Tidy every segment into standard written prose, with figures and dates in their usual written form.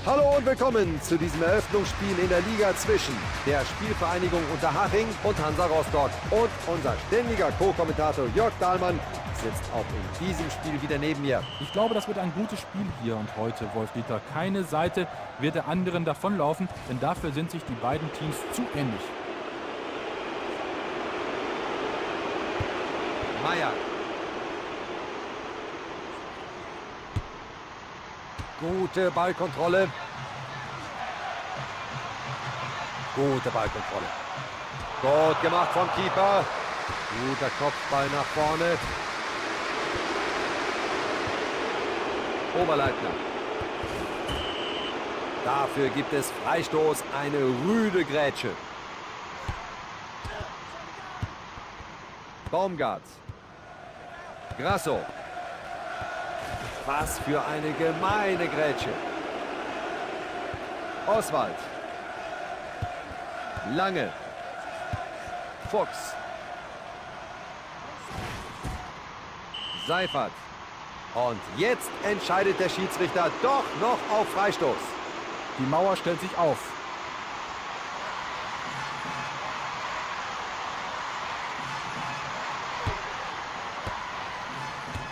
Hallo und willkommen zu diesem Eröffnungsspiel in der Liga zwischen der Spielvereinigung Unterhaching und Hansa Rostock. Und unser ständiger Co-Kommentator Jörg Dahlmann sitzt auch in diesem Spiel wieder neben mir. Ich glaube, das wird ein gutes Spiel hier und heute, Wolf-Dieter. Keine Seite wird der anderen davonlaufen, denn dafür sind sich die beiden Teams zu ähnlich. Meier. Gute Ballkontrolle. Gute Ballkontrolle. Gut gemacht vom Keeper. Guter Kopfball nach vorne. Oberleitner. Dafür gibt es Freistoß, eine rüde Grätsche. Baumgart. Grasso. Was für eine gemeine Grätsche. Oswald. Lange. Fuchs. Seifert. Und jetzt entscheidet der Schiedsrichter doch noch auf Freistoß. Die Mauer stellt sich auf.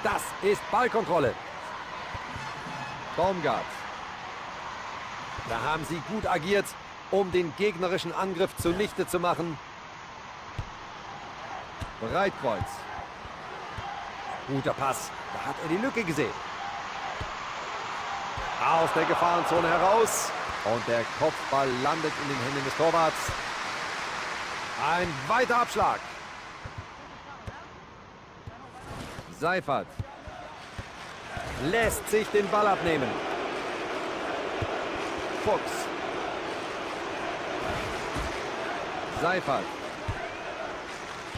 Das ist Ballkontrolle. Baumgart. Da haben sie gut agiert, um den gegnerischen Angriff zunichte zu machen. Breitkreuz. Guter Pass. Da hat er die Lücke gesehen. Aus der Gefahrenzone heraus. Und der Kopfball landet in den Händen des Torwarts. Ein weiter Abschlag. Seifert. Lässt sich den Ball abnehmen. Fuchs. Seifert.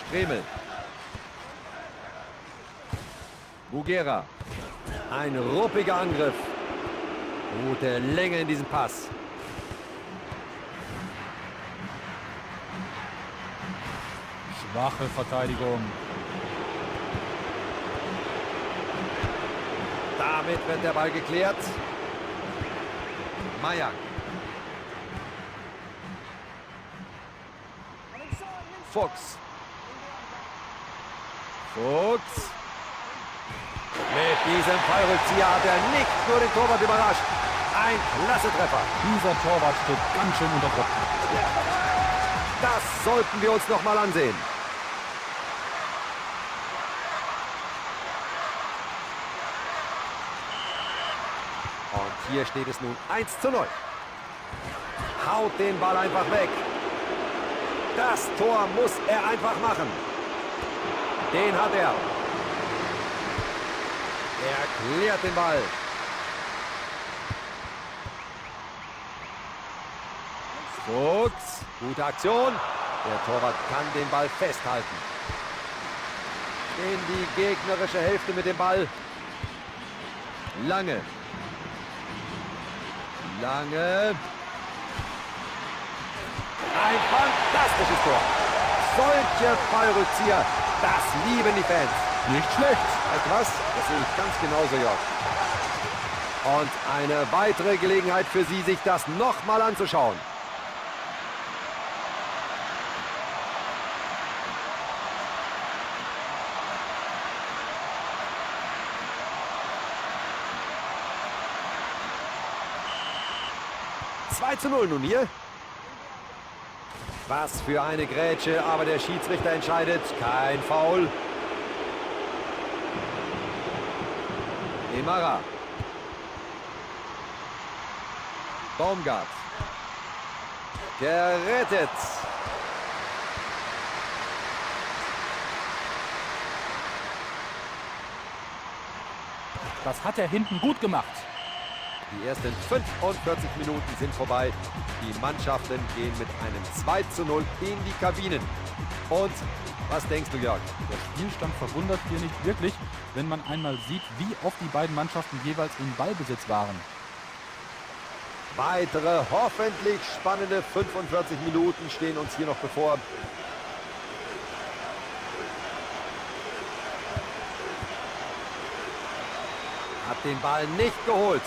Stremel. Bugera. Ein ruppiger Angriff. Gute Länge in diesem Pass. Schwache Verteidigung. Damit wird der Ball geklärt. Majak. Fuchs. Fuchs. Mit diesem Fallrückzieher hat er nicht nur den Torwart überrascht. Ein klasse Treffer. Dieser Torwart steht ganz schön unter Druck. Das sollten wir uns noch mal ansehen. Und hier steht es nun 1:0. Haut den Ball einfach weg. Das Tor muss er einfach machen. Den hat er. Er klärt den Ball. Fuchs, gute Aktion. Der Torwart kann den Ball festhalten. In die gegnerische Hälfte mit dem Ball. Lange. Lange. Ein fantastisches Tor. Solche Fallrückzieher, das lieben die Fans. Nicht schlecht. Weißt du was? Das sehe ich ganz genauso, Jörg. Und eine weitere Gelegenheit für Sie, sich das nochmal anzuschauen. Zwei zu 0 nun hier. Was für eine Grätsche, aber der Schiedsrichter entscheidet. Kein Foul. Emara. Baumgart. Gerettet. Das hat er hinten gut gemacht. Die ersten 45 Minuten sind vorbei. Die Mannschaften gehen mit einem 2:0 in die Kabinen. Und was denkst du, Jörg? Der Spielstand verwundert hier nicht wirklich, wenn man einmal sieht, wie oft die beiden Mannschaften jeweils in Ballbesitz waren. Weitere hoffentlich spannende 45 Minuten stehen uns hier noch bevor. Hat den Ball nicht geholt.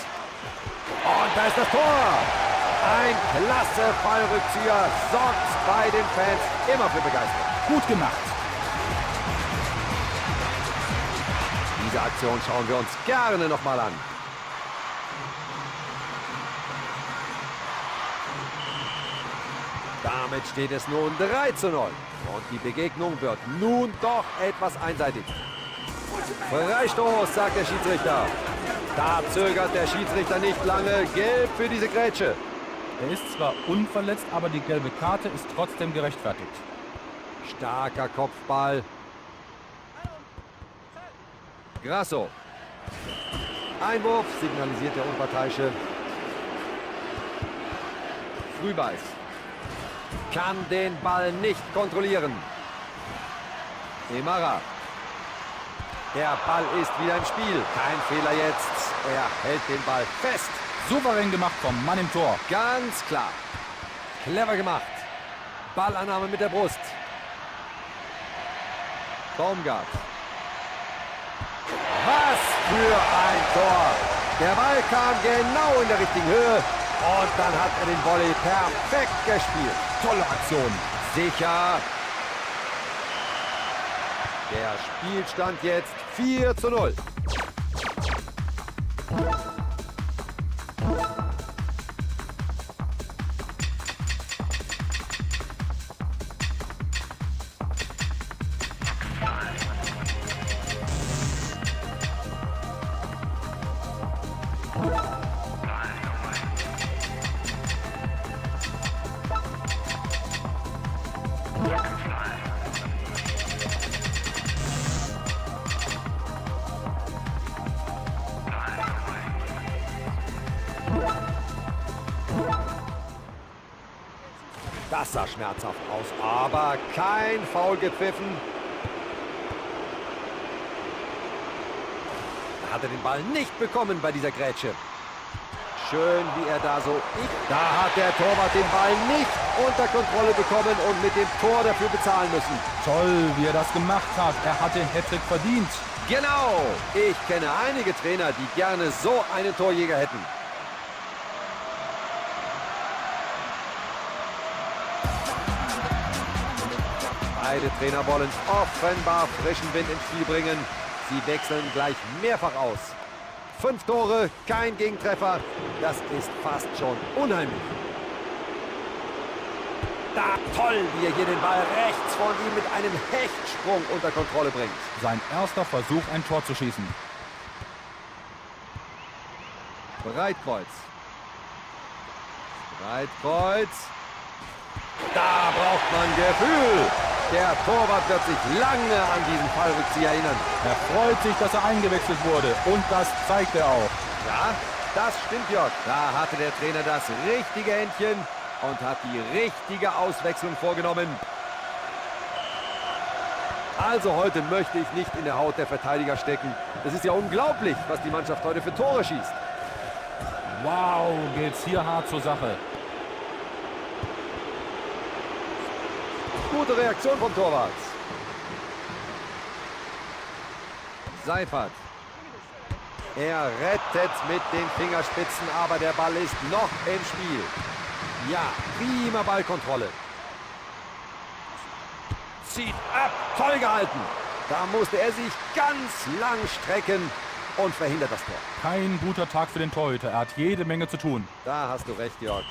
Und da ist das Tor. Ein klasse Fallrückzieher sorgt bei den Fans immer für Begeisterung. Gut gemacht. Diese Aktion schauen wir uns gerne nochmal an. Damit steht es nun 3:0. Und die Begegnung wird nun doch etwas einseitig. Freistoß, sagt der Schiedsrichter. Da zögert der Schiedsrichter nicht lange. Gelb für diese Grätsche. Er ist zwar unverletzt, aber die gelbe Karte ist trotzdem gerechtfertigt. Starker Kopfball. Grasso. Einwurf, signalisiert der Unparteiische. Frühbeiß. Kann den Ball nicht kontrollieren. Emara. Der Ball ist wieder im Spiel. Kein Fehler jetzt. Er hält den Ball fest. Souverän gemacht vom Mann im Tor. Ganz klar. Clever gemacht. Ballannahme mit der Brust. Baumgart. Was für ein Tor. Der Ball kam genau in der richtigen Höhe. Und dann hat er den Volley perfekt gespielt. Tolle Aktion. Sicher. Der Spielstand jetzt 4:0. Das sah schmerzhaft aus, aber kein Foul gepfiffen. Da hat er den Ball nicht bekommen bei dieser Grätsche. Schön, wie er da so... Da hat der Torwart den Ball nicht unter Kontrolle bekommen und mit dem Tor dafür bezahlen müssen. Toll, wie er das gemacht hat. Er hat den Hattrick verdient. Genau. Ich kenne einige Trainer, die gerne so einen Torjäger hätten. Beide Trainer wollen offenbar frischen Wind ins Spiel bringen. Sie wechseln gleich mehrfach aus. 5 Tore, kein Gegentreffer. Das ist fast schon unheimlich. Da toll, wie er hier den Ball rechts von ihm mit einem Hechtsprung unter Kontrolle bringt. Sein erster Versuch, ein Tor zu schießen. Breitkreuz. Breitkreuz. Da braucht man Gefühl. Der Torwart wird sich lange an diesen Fallrückzieher erinnern. Er freut sich, dass er eingewechselt wurde. Und das zeigt er auch. Ja, das stimmt, Jörg. Da hatte der Trainer das richtige Händchen und hat die richtige Auswechslung vorgenommen. Also heute möchte ich nicht in der Haut der Verteidiger stecken. Es ist ja unglaublich, was die Mannschaft heute für Tore schießt. Wow, geht's hier hart zur Sache. Gute Reaktion vom Torwart. Seifert. Er rettet mit den Fingerspitzen, aber der Ball ist noch im Spiel. Ja, prima Ballkontrolle. Zieht ab, toll gehalten. Da musste er sich ganz lang strecken und verhindert das Tor. Kein guter Tag für den Torhüter. Er hat jede Menge zu tun. Da hast du recht, Jörg.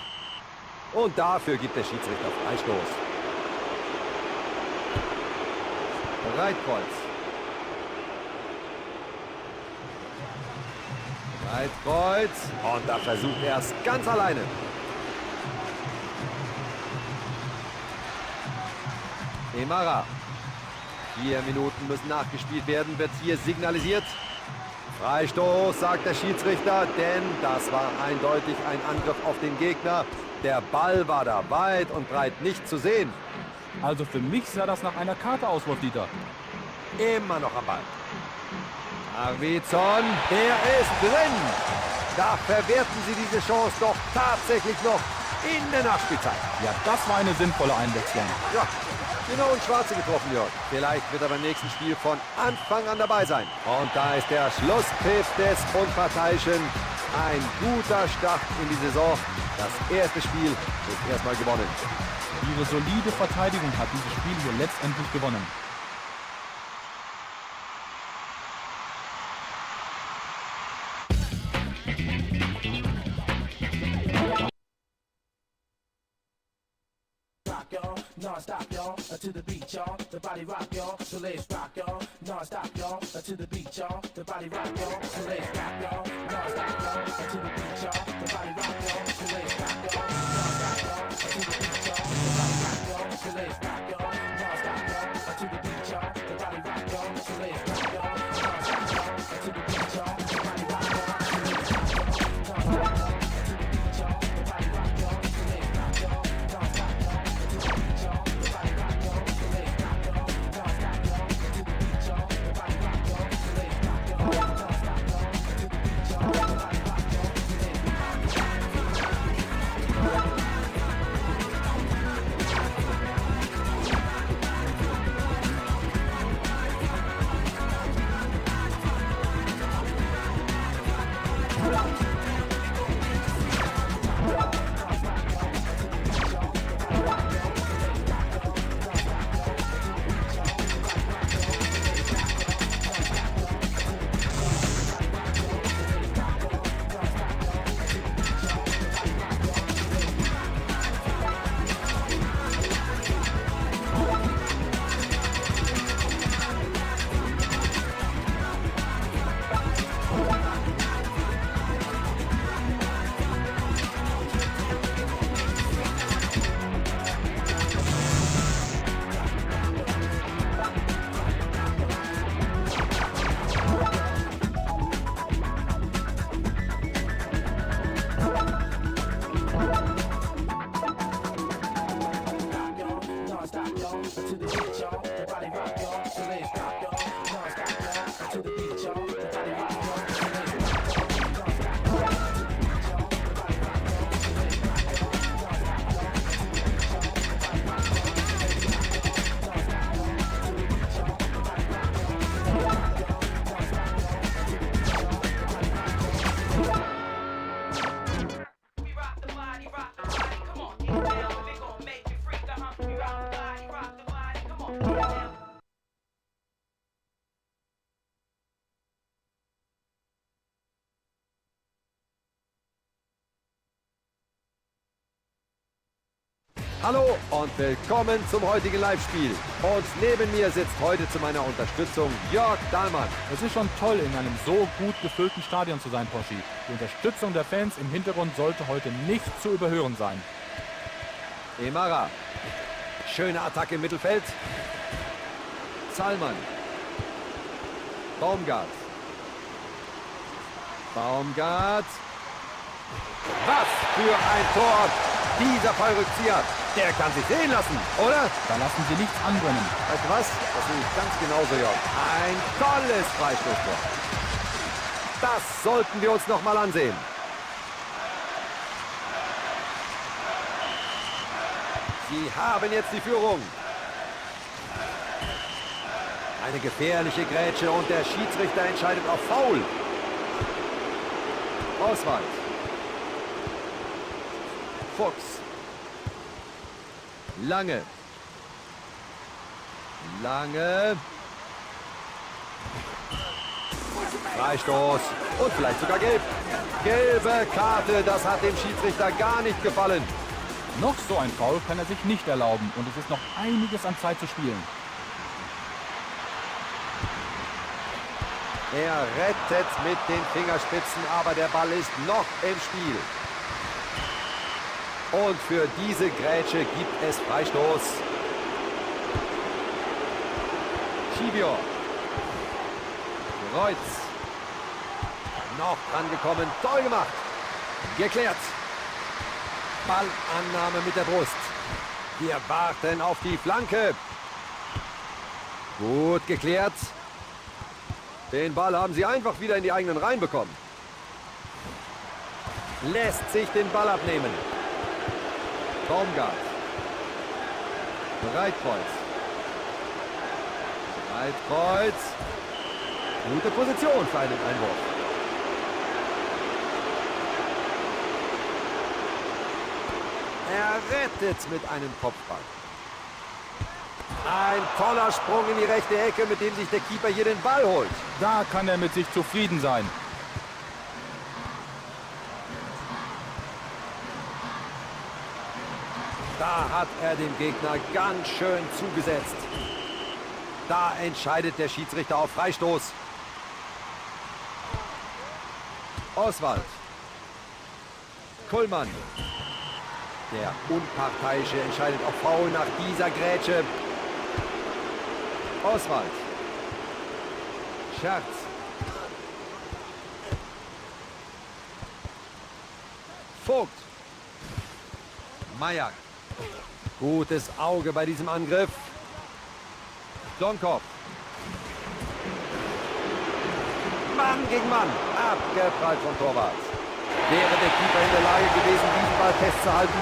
Und dafür gibt der Schiedsrichter Freistoß. Breitkreuz. Breitkreuz. Und da versucht er es ganz alleine. Emara. 4 Minuten müssen nachgespielt werden, wird hier signalisiert. Freistoß, sagt der Schiedsrichter, denn das war eindeutig ein Angriff auf den Gegner. Der Ball war da weit und breit nicht zu sehen. Also für mich sah das nach einer Karte aus, Wolf-Dieter. Immer noch am Ball. Arvidsson, der ist drin. Da verwerten sie diese Chance doch tatsächlich noch in der Nachspielzeit. Ja, das war eine sinnvolle Einwechslung. Ja, genau ins Schwarze getroffen, Jörg. Vielleicht wird er beim nächsten Spiel von Anfang an dabei sein. Und da ist der Schlusspfiff des Unparteiischen. Ein guter Start in die Saison. Das erste Spiel ist erstmal gewonnen. Ihre solide Verteidigung hat dieses Spiel hier letztendlich gewonnen. Rock y'all, non-stop y'all, to the beat y'all, the body rock y'all, so let's rock y'all, non-stop y'all, to the beat y'all, the body rock y'all, so let's rock y'all, non-stop y'all, to the beat y'all, the body rock y'all, so let's rock y'all, non-stop y'all, to the beat y'all, the body rock y'all, so let's rock y'all, non-stop y'all, to the beat y'all, the body rock y'all, so let's rock y'all, non-stop y'all, to the beat y'all, the body rock y'all, so let's rock y'all, non-stop y'all, to the beat y'all, the body rock y'all, so let's rock y'all, non-stop y'all, to the beat y'all, the body rock y'all, so let's rock y'all, non-stop y'all, to the beat y'all, the body rock y'all, so let's rock y'all, non-stop y'all, to the beat y'all, the body rock y'all, so let's rock y'all, non-stop y'all, to the beat y'all, the body rock y'all, so let's rock y'all, non-stop y'all, to the beat y'all, the body rock y'all, so let's rock y'all, non-stop y'all, to the beat y'all, the body rock y'all, so let's rock y'all, non-stop y'all, to the beat y'all, the body rock y'all, so let's rock y'all, non-stop y'all, to the beat y'all, the body rock y'all, so let's rock y'all, non-stop y'all, to the beat y'all, the body rock y'all, so let's We rock the body, rock the body, come on, get down. We gon' make you freak, uh-huh. We rock the body, come on, get down. Hallo und willkommen zum heutigen Live-Spiel. Und neben mir sitzt heute zu meiner Unterstützung Jörg Dahlmann. Es ist schon toll, in einem so gut gefüllten Stadion zu sein, Poschi. Die Unterstützung der Fans im Hintergrund sollte heute nicht zu überhören sein. Emara. Schöne Attacke im Mittelfeld. Zalman. Baumgart. Baumgart. Was für ein Tor! Dieser Fallrückzieher, der kann sich sehen lassen, oder? Da lassen sie nichts anbrennen. Weißt du was? Das sehe ich ganz genauso, Jörg. Ein tolles Freistoßtor. Das sollten wir uns noch mal ansehen. Sie haben jetzt die Führung. Eine gefährliche Grätsche und der Schiedsrichter entscheidet auf Foul. Oswald. Fuchs. Lange. Lange. Freistoß und vielleicht sogar gelb. Gelbe Karte, das hat dem Schiedsrichter gar nicht gefallen. Noch so ein Foul kann er sich nicht erlauben und es ist noch einiges an Zeit zu spielen. Er rettet mit den Fingerspitzen, aber der Ball ist noch im Spiel. Und für diese Grätsche gibt es Freistoß. Kiwior. Kreuz. Noch dran gekommen. Toll gemacht. Geklärt. Ballannahme mit der Brust. Wir warten auf die Flanke. Gut geklärt. Den Ball haben sie einfach wieder in die eigenen Reihen bekommen. Lässt sich den Ball abnehmen. Baumgart. Breitkreuz. Breitkreuz. Gute Position für einen Einwurf. Er rettet mit einem Kopfball. Ein toller Sprung in die rechte Ecke, mit dem sich der Keeper hier den Ball holt. Da kann er mit sich zufrieden sein. Da hat er dem Gegner ganz schön zugesetzt. Da entscheidet der Schiedsrichter auf Freistoß. Oswald. Kullmann. Der Unparteiische entscheidet auf Foul nach dieser Grätsche. Oswald. Scherz. Vogt. Majak. Gutes Auge bei diesem Angriff. Donkov. Mann gegen Mann. Abgeprallt vom Torwart. Wäre der Keeper in der Lage gewesen, diesen Ball festzuhalten,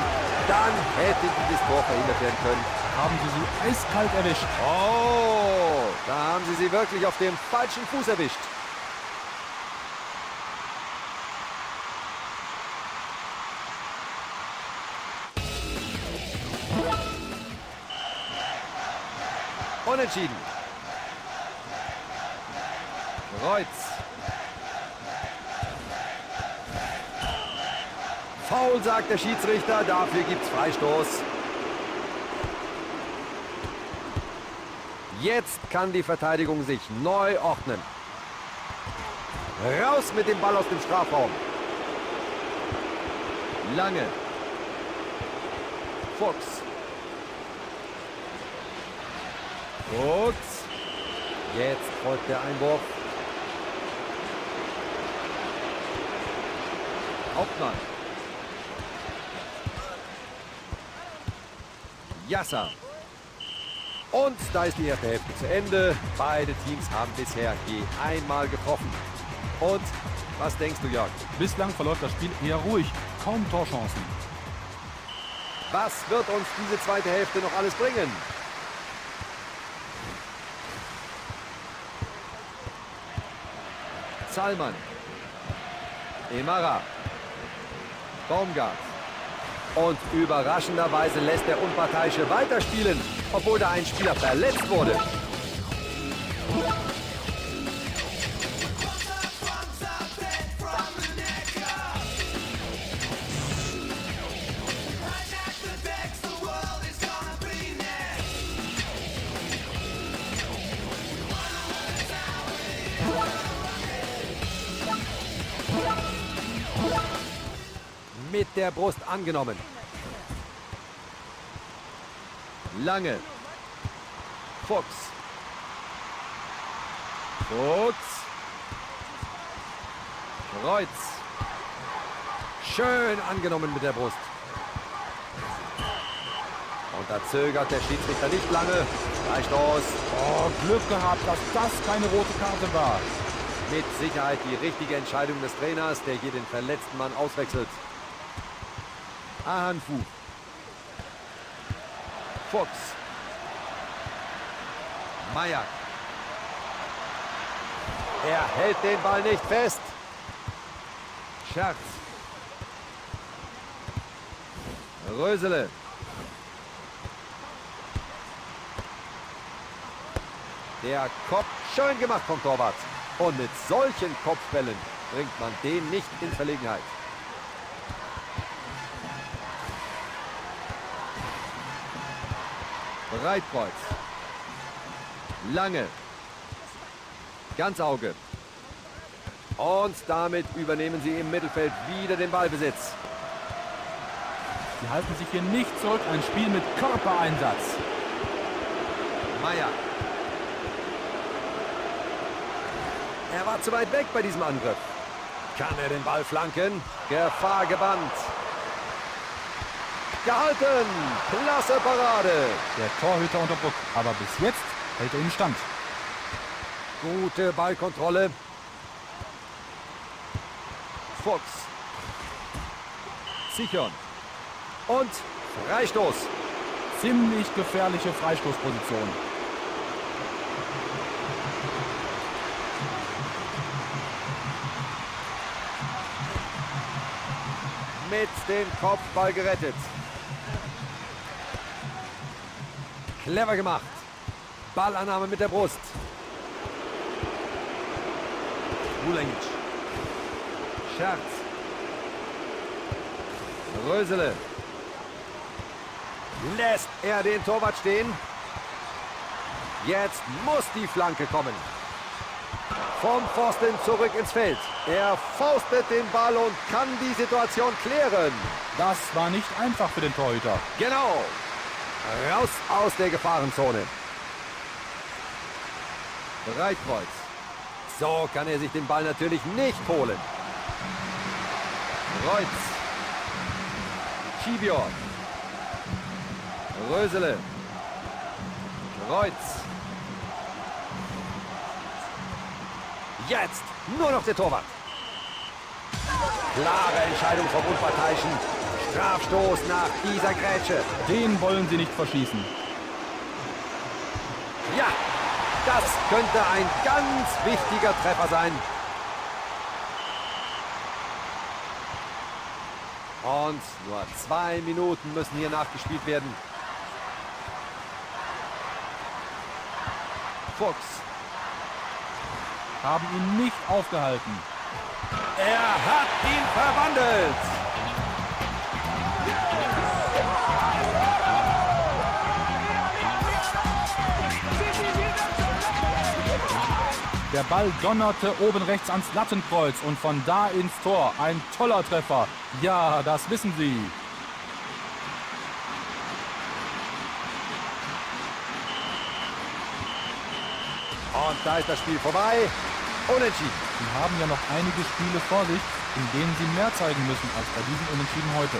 dann hätte dieses Tor verhindert werden können. Haben sie sie eiskalt erwischt. Oh, da haben sie sie wirklich auf dem falschen Fuß erwischt. Unentschieden. Kreuz. Foul, sagt der Schiedsrichter. Dafür gibt's Freistoß. Jetzt kann die Verteidigung sich neu ordnen. Raus mit dem Ball aus dem Strafraum. Lange. Fuchs. Fuchs. Jetzt folgt der Einwurf. Hauptmann. Yasser. Und da ist die erste Hälfte zu Ende. Beide Teams haben bisher je einmal getroffen. Und was denkst du, Jörg? Bislang verläuft das Spiel eher ruhig, kaum Torchancen. Was wird uns diese zweite Hälfte noch alles bringen? Zalman. Emara. Baumgart. Und überraschenderweise lässt der Unparteiische weiterspielen, obwohl da ein Spieler verletzt wurde. Mit der Brust angenommen. Lange. Fuchs. Fuchs. Kreuz. Schön angenommen mit der Brust. Und da zögert der Schiedsrichter nicht lange. Freistoß. Oh, Glück gehabt, dass das keine rote Karte war. Mit Sicherheit die richtige Entscheidung des Trainers, der hier den verletzten Mann auswechselt. Ahanfu. Fuchs. Majak. Er hält den Ball nicht fest. Scherz. Rösele. Der Kopf, schön gemacht vom Torwart. Und mit solchen Kopfbällen bringt man den nicht in Verlegenheit. Breitkreuz. Lange. Ganz Auge. Und damit übernehmen sie im Mittelfeld wieder den Ballbesitz. Sie halten sich hier nicht zurück. Ein Spiel mit Körpereinsatz. Meier. Er war zu weit weg bei diesem Angriff. Kann er den Ball flanken? Gefahr gebannt. Gehalten. Klasse Parade. Der Torhüter unter Druck. Aber bis jetzt hält er ihn stand. Gute Ballkontrolle. Fuchs. Sichern. Und Freistoß. Ziemlich gefährliche Freistoßposition. Mit dem Kopfball gerettet. Clever gemacht. Ballannahme mit der Brust. Vulengic. Scherz. Rösele. Lässt er den Torwart stehen? Jetzt muss die Flanke kommen. Vom Pfosten zurück ins Feld. Er faustet den Ball und kann die Situation klären. Das war nicht einfach für den Torhüter. Genau. Raus aus der Gefahrenzone. Breitkreuz. So kann er sich den Ball natürlich nicht holen. Kreuz. Schibior. Rösele. Kreuz. Jetzt nur noch der Torwart. Klare Entscheidung vom Unparteiischen. Strafstoß nach dieser Grätsche. Den wollen sie nicht verschießen. Ja, das könnte ein ganz wichtiger Treffer sein. Und nur 2 Minuten müssen hier nachgespielt werden. Fuchs. Haben ihn nicht aufgehalten. Er hat ihn verwandelt. Der Ball donnerte oben rechts ans Lattenkreuz und von da ins Tor. Ein toller Treffer. Ja, das wissen Sie. Und da ist das Spiel vorbei. Unentschieden. Sie haben ja noch einige Spiele vor sich, in denen sie mehr zeigen müssen als bei diesem Unentschieden heute.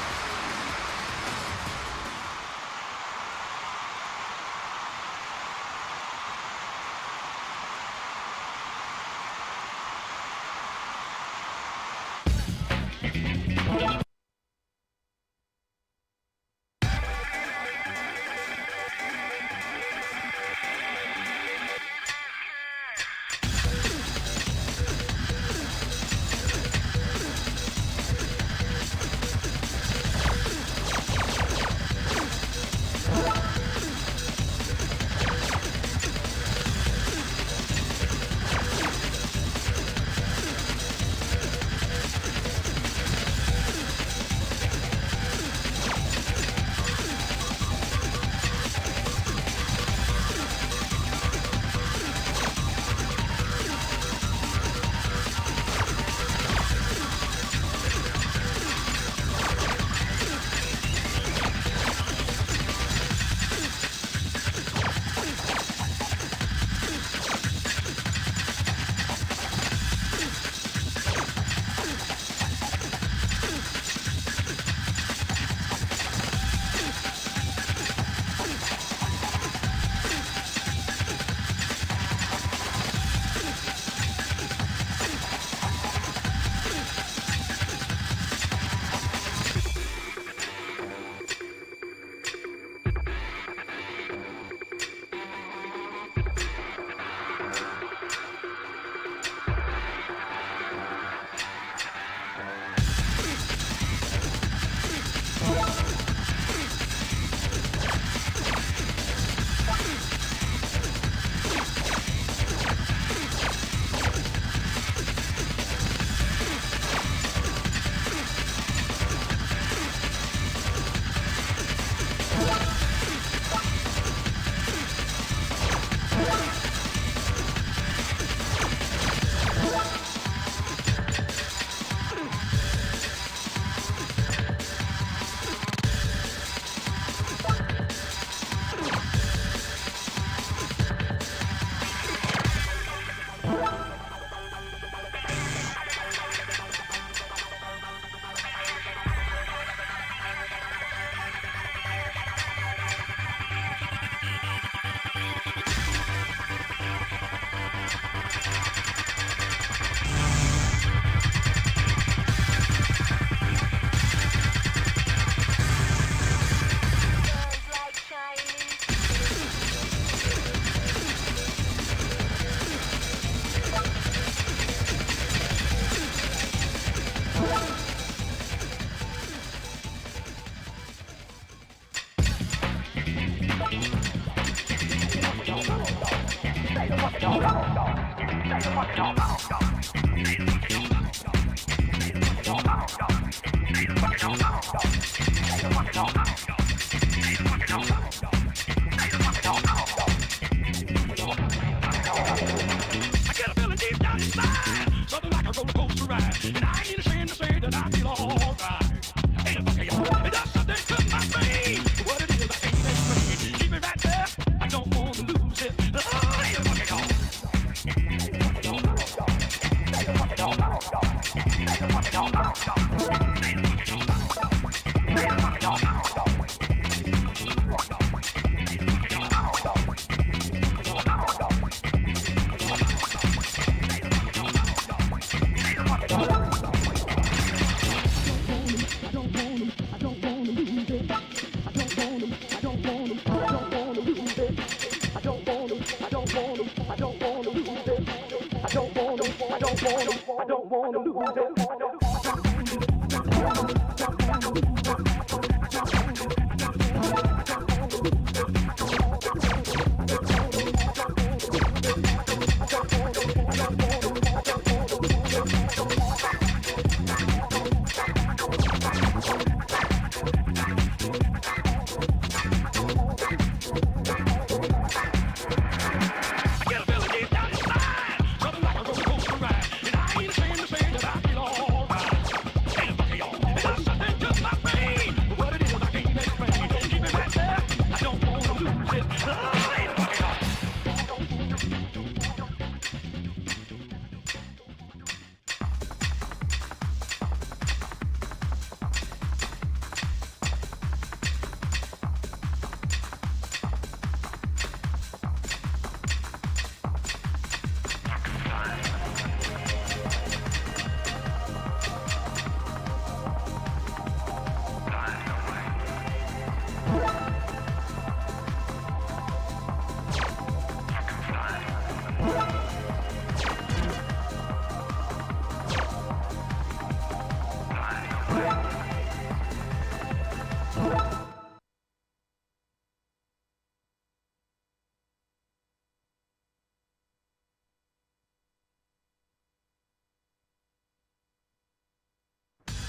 Don't wanna lose it.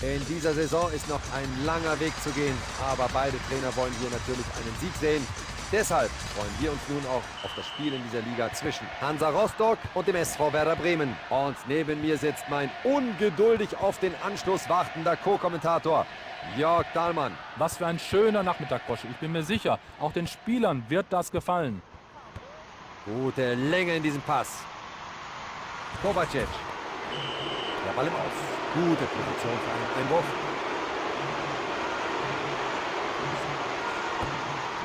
In dieser Saison ist noch ein langer Weg zu gehen, aber beide Trainer wollen hier natürlich einen Sieg sehen. Deshalb freuen wir uns nun auch auf das Spiel in dieser Liga zwischen Hansa Rostock und dem SV Werder Bremen. Und neben mir sitzt mein ungeduldig auf den Anstoß wartender Co-Kommentator Jörg Dahlmann. Was für ein schöner Nachmittag, Broschi. Ich bin mir sicher, auch den Spielern wird das gefallen. Gute Länge in diesem Pass. Kovacic. Der Ball im Aus. Gute Position für einen Einwurf.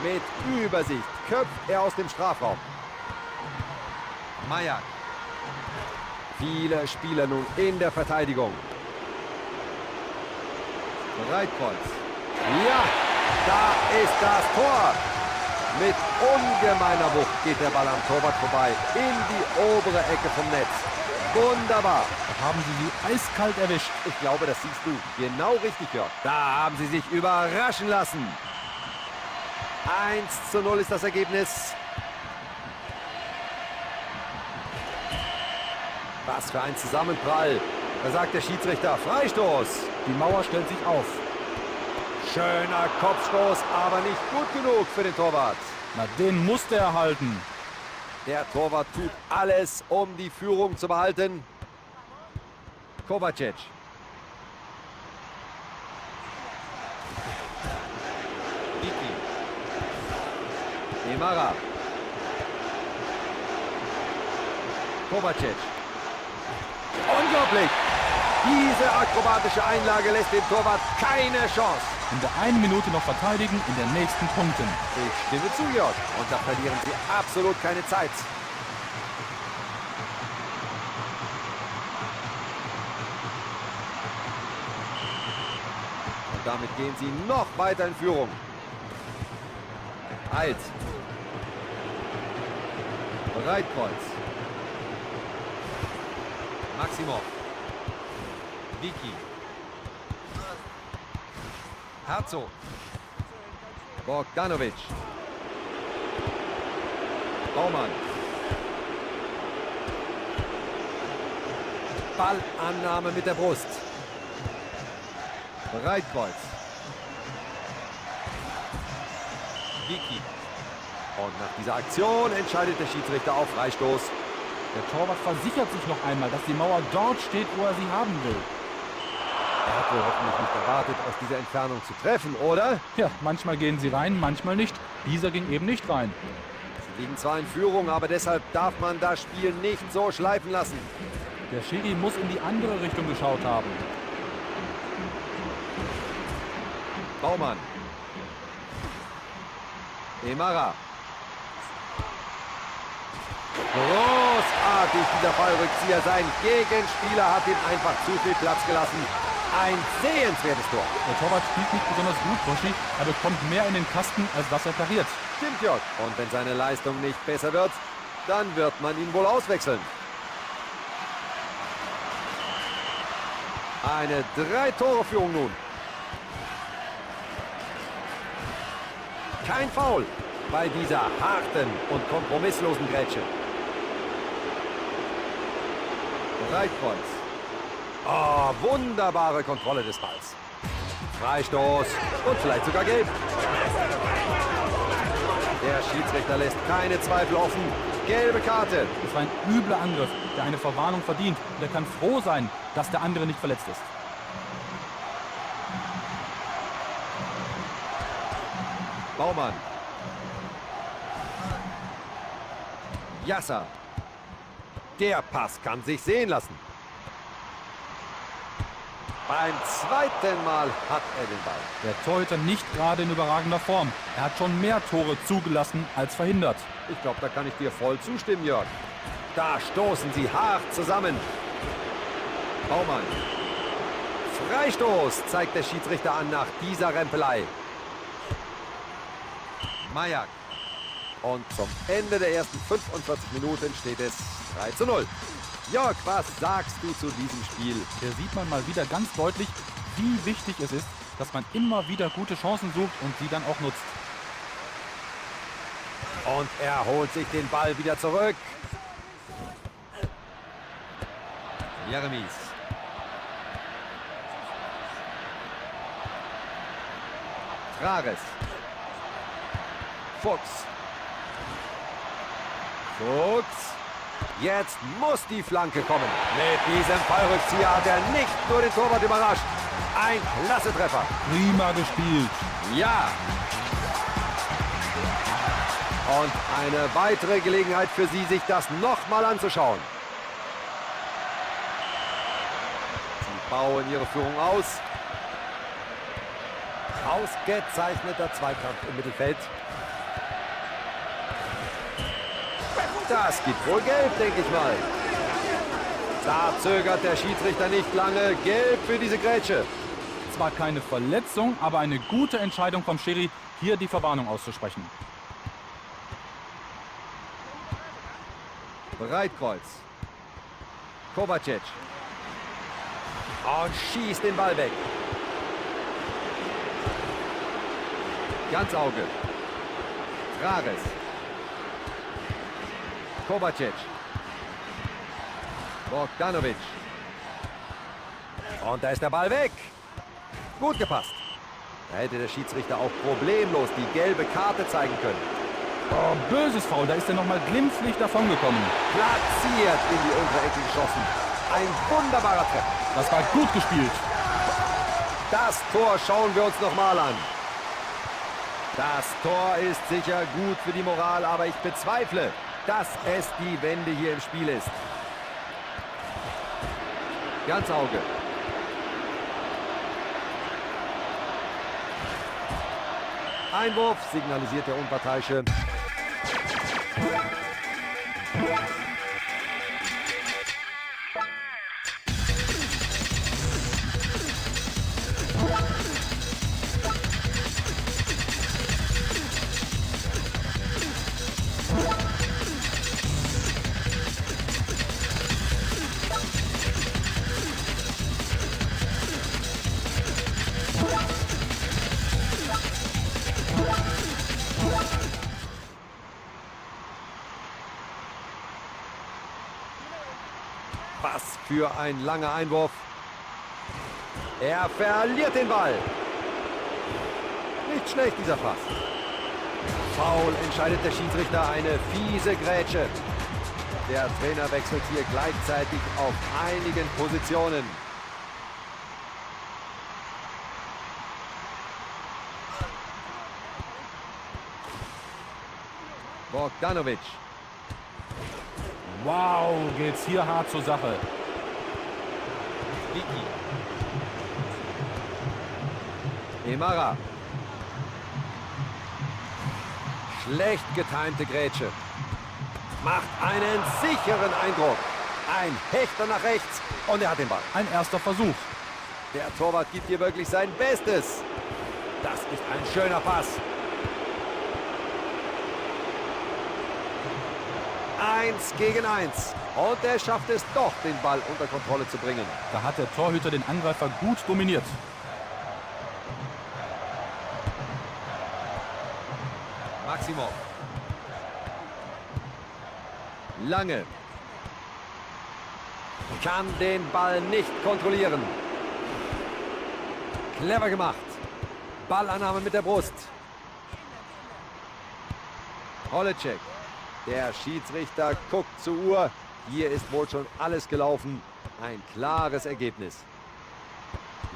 Mit Übersicht köpft er aus dem Strafraum. Majak. Viele Spieler nun in der Verteidigung. Breitkreuz. Ja, da ist das Tor. Mit ungemeiner Wucht geht der Ball am Torwart vorbei in die obere Ecke vom Netz. Wunderbar. Da haben sie sie eiskalt erwischt. Ich glaube, das siehst du genau richtig, Jörg. Da haben sie sich überraschen lassen. 1:0 ist das Ergebnis. Was für ein Zusammenprall. Da sagt der Schiedsrichter, Freistoß. Die Mauer stellt sich auf. Schöner Kopfstoß, aber nicht gut genug für den Torwart. Na, den musste er halten. Der Torwart tut alles, um die Führung zu behalten. Kovacic. Viki. Emara. Kovacic. Unglaublich! Diese akrobatische Einlage lässt dem Torwart keine Chance. In der einen Minute noch verteidigen, in der nächsten punkten. Ich stimme zu, Jörg. Und da verlieren sie absolut keine Zeit. Und damit gehen sie noch weiter in Führung. Alt. Breitkreuz. Maximov. Viki. Herzog. Bogdanovic. Baumann. Ballannahme mit der Brust. Breitkreuz. Viki. Und nach dieser Aktion entscheidet der Schiedsrichter auf Freistoß. Der Torwart versichert sich noch einmal, dass die Mauer dort steht, wo er sie haben will. Er hat wohl hoffentlich nicht erwartet, aus dieser Entfernung zu treffen, oder? Ja, manchmal gehen sie rein, manchmal nicht. Dieser ging eben nicht rein. Sie liegen zwar in Führung, aber deshalb darf man das Spiel nicht so schleifen lassen. Der Schiri muss in die andere Richtung geschaut haben. Baumann. Emara. Großartig dieser Fallrückzieher. Sein Gegenspieler hat ihm einfach zu viel Platz gelassen. Ein sehenswertes Tor. Der Torwart spielt nicht besonders gut, Broschi. Er bekommt mehr in den Kasten, als dass er pariert. Stimmt, Jörg. Und wenn seine Leistung nicht besser wird, dann wird man ihn wohl auswechseln. Eine 3-Tore-Führung nun. Kein Foul bei dieser harten und kompromisslosen Grätsche. Breitkreuz. Oh, wunderbare Kontrolle des Balls. Freistoß und vielleicht sogar gelb. Der Schiedsrichter lässt keine Zweifel offen. Gelbe Karte. Es war ein übler Angriff, der eine Verwarnung verdient. Und er kann froh sein, dass der andere nicht verletzt ist. Baumann. Yasser. Der Pass kann sich sehen lassen. Beim zweiten Mal hat er den Ball. Der Torhüter nicht gerade in überragender Form. Er hat schon mehr Tore zugelassen als verhindert. Ich glaube, da kann ich dir voll zustimmen, Jörg. Da stoßen sie hart zusammen. Baumann. Freistoß zeigt der Schiedsrichter an nach dieser Rempelei. Majak. Und zum Ende der ersten 45 Minuten steht es 3:0. Jörg, was sagst du zu diesem Spiel? Hier sieht man mal wieder ganz deutlich, wie wichtig es ist, dass man immer wieder gute Chancen sucht und sie dann auch nutzt. Und er holt sich den Ball wieder zurück. Jeremies. Trares. Fuchs. Fuchs. Jetzt muss die Flanke kommen. Mit diesem Fallrückzieher hat er nicht nur den Torwart überrascht. Ein klasse Treffer. Prima gespielt. Ja. Und eine weitere Gelegenheit für Sie, sich das nochmal anzuschauen. Sie bauen ihre Führung aus. Ausgezeichneter Zweikampf im Mittelfeld. Das gibt wohl Gelb, denke ich mal. Da zögert der Schiedsrichter nicht lange. Gelb für diese Grätsche. Zwar keine Verletzung, aber eine gute Entscheidung vom Schiri, hier die Verwarnung auszusprechen. Breitkreuz. Kovacic. Und schießt den Ball weg. Ganz Auge. Trares. Kovacic. Bogdanovic. Und da ist der Ball weg. Gut gepasst. Da hätte der Schiedsrichter auch problemlos die gelbe Karte zeigen können. Oh, böses Foul, da ist er nochmal glimpflich davongekommen. Platziert in die untere Ecke geschossen. Ein wunderbarer Treffer. Das war gut gespielt. Das Tor schauen wir uns nochmal an. Das Tor ist sicher gut für die Moral, aber ich bezweifle, dass es die Wende hier im Spiel ist. Ganz Auge. Einwurf signalisiert der Unparteiische. Was für ein langer Einwurf. Er verliert den Ball. Nicht schlecht, dieser Pass. Foul entscheidet der Schiedsrichter, eine fiese Grätsche. Der Trainer wechselt hier gleichzeitig auf einigen Positionen. Bogdanovic. Wow, geht's hier hart zur Sache. Vicky. Emara. Schlecht getimte Grätsche. Macht einen sicheren Eindruck. Ein Hechter nach rechts und er hat den Ball. Ein erster Versuch. Der Torwart gibt hier wirklich sein Bestes. Das ist ein schöner Pass. 1 gegen 1. Und er schafft es doch, den Ball unter Kontrolle zu bringen. Da hat der Torhüter den Angreifer gut dominiert. Maximov. Lange. Kann den Ball nicht kontrollieren. Clever gemacht. Ballannahme mit der Brust. Holicek. Der Schiedsrichter guckt zur Uhr. Hier ist wohl schon alles gelaufen. Ein klares Ergebnis.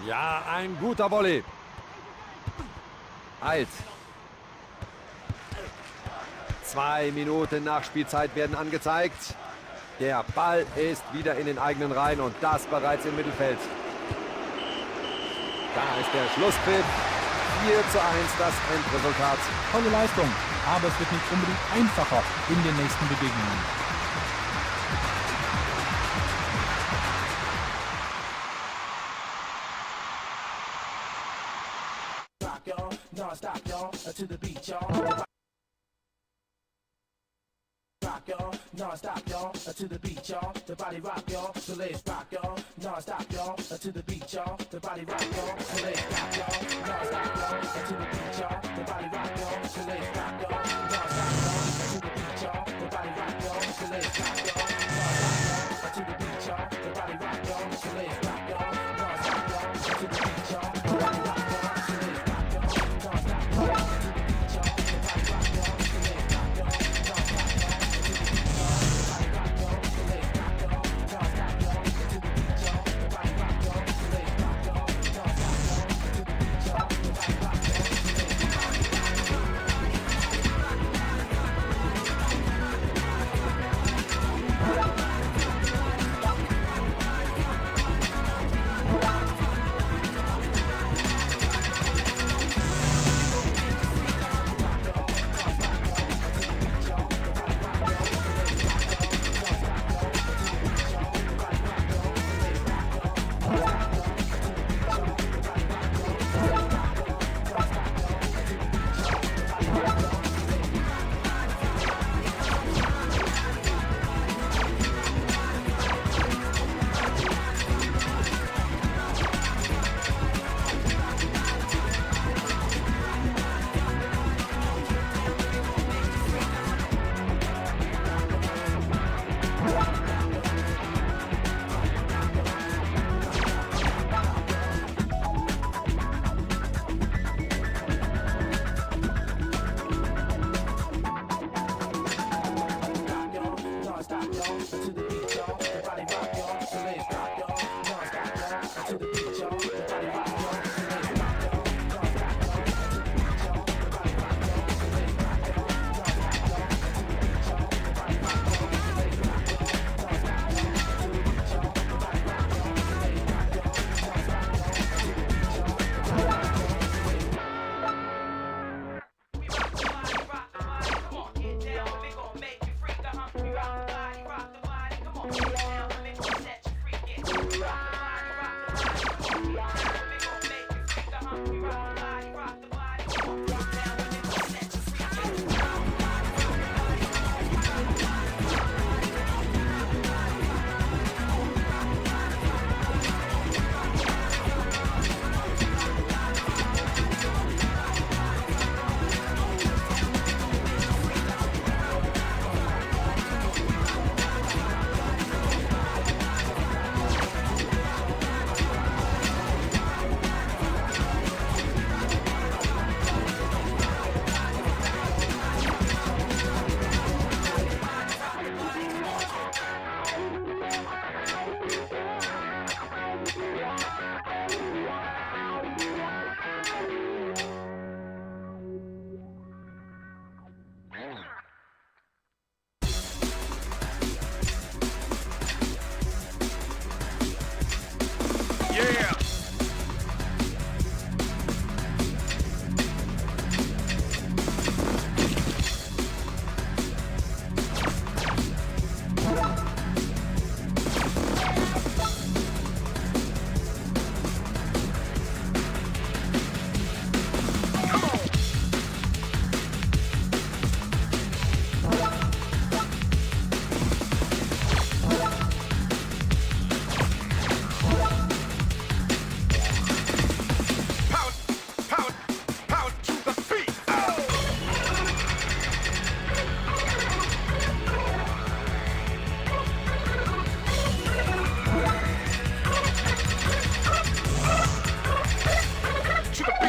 Ja, ein guter Volley. Alt. 2 Minuten Nachspielzeit werden angezeigt. Der Ball ist wieder in den eigenen Reihen und das bereits im Mittelfeld. Da ist der Schlusspfiff. 4:1 das Endresultat. Tolle Leistung, aber es wird nicht unbedingt einfacher in den nächsten Begegnungen. Rock, y'all. Non-stop, y'all. To the beat, y'all. Rock, y'all. Non-stop, y'all. To the beat, y'all. The body rock, y'all. So let's rock, y'all. Non-stop, y'all. To the beat, y'all. The body rock, y'all. So let's rock, y'all. Non-stop, y'all. To the beat, y'all. The body rock, y'all. So let's rock, y'all. Non-stop, y'all. To the beat, y'all. The body rock, y'all. So let's rock, y'all. Non-stop, y'all. To the beat, y'all. The body rock, y'all. So let's rock, y'all. Non-stop, y'all. To the beat, y'all. The body rock, y'all. So let's rock, y'all. Non-stop, y'all. To the beat, y'all. The body rock, y'all. So let's rock, y'all. Non-stop, y'all. To the beat, y'all. The body rock, y'all. So let's rock, y'all. Non-stop, y'all. To the beat, y'all. The body rock, y'all. So let's rock, y'all. Non-stop, y'all. To the beat, y'all.